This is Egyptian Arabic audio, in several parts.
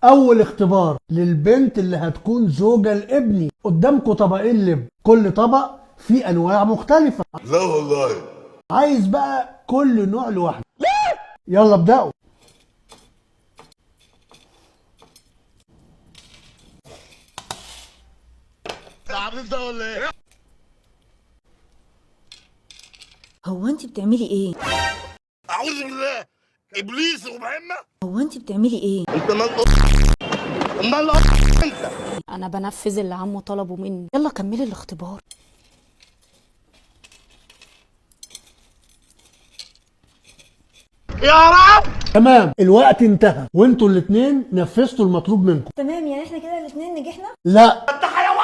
اول اختبار للبنت اللي هتكون زوجة لابني. قدامكم طبقين لب، كل طبق فيه انواع مختلفة. لا والله. عايز بقى كل نوع لوحده. يلا ابدأوا. هو انت بتعملي ايه؟ اعوذ بالله، ابليس ومهمة. هو انت بتعملي ايه؟ انت مال مال انت. انا بنفذ اللي عمو طلبه مني. يلا كملي الاختبار. يا رب. تمام، الوقت انتهى وانتوا الاتنين نفذتوا المطلوب منكم. تمام، يعني احنا كده الاثنين نجحنا؟ لا انت حيوان.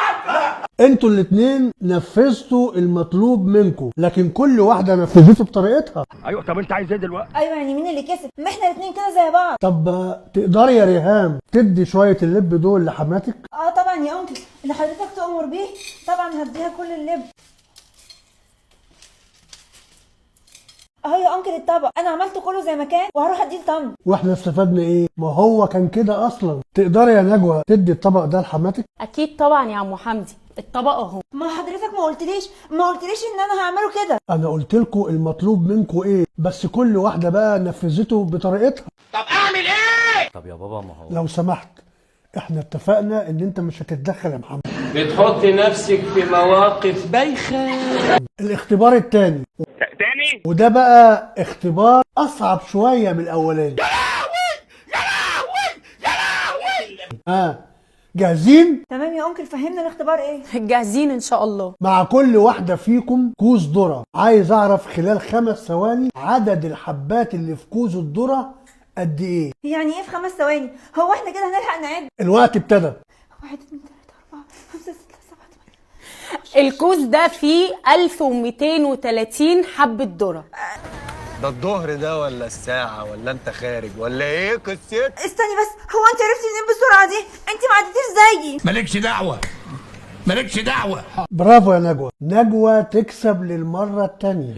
انتوا الاتنين نفذتوا المطلوب منكم، لكن كل واحدة نفذته بطريقتها. ايوه، طب انت عايز ايه دلوقتي؟ ايوه، يعني مين اللي كسب؟ ما احنا الاثنين كده زي بعض. طب تقدري يا ريهام تدي شوية اللب دول لحماتك؟ اه طبعا يا انكل، اللي حضرتك تؤمر بيه طبعا هديها كل اللب. اهو يا انكل الطبق، انا عملته كله زي ما كان وهروح اديه لطنط. واحنا استفدنا ايه؟ ما هو كان كده اصلا. تقدري يا نجوى تدي الطبق ده لحماتك؟ اكيد طبعا يا عمو حمدي، الطبق اهو. ما حضرتك ما قلتليش ان انا هعمله كده. انا قلت لكم المطلوب منكم ايه، بس كل واحدة بقى نفذته بطريقتها. طب يا بابا ما هو لو سمحت، احنا اتفقنا ان انت مش هتتدخل يا محمد. بتحطي نفسك في مواقف بايخة. الاختبار التاني تاني؟ وده بقى اختبار اصعب شوية من الاولاني. ها، جاهزين؟ تمام يا انكل، فهمنا الاختبار ايه؟ جاهزين ان شاء الله. مع كل واحدة فيكم كوز ذره، عايز اعرف خلال 5 ثواني عدد الحبات اللي في كوز الذرة قد ايه. يعني ايه في 5 ثواني؟ هو احنا كده هنلحق نعد؟ الوقت ابتدى. 1 2 3 4 5 6 7 8. الكوز ده فيه 1230 حبة ذرة. ده الظهر ده ولا الساعة ولا انت خارج ولا ايه قصتك؟ استني بس، هو انت عرفتي منين بالسرعة دي؟ انت ما عدتيش زيي. مالكش دعوه، مالكش دعوه. برافو يا نجوى. نجوى تكسب للمرة التانية.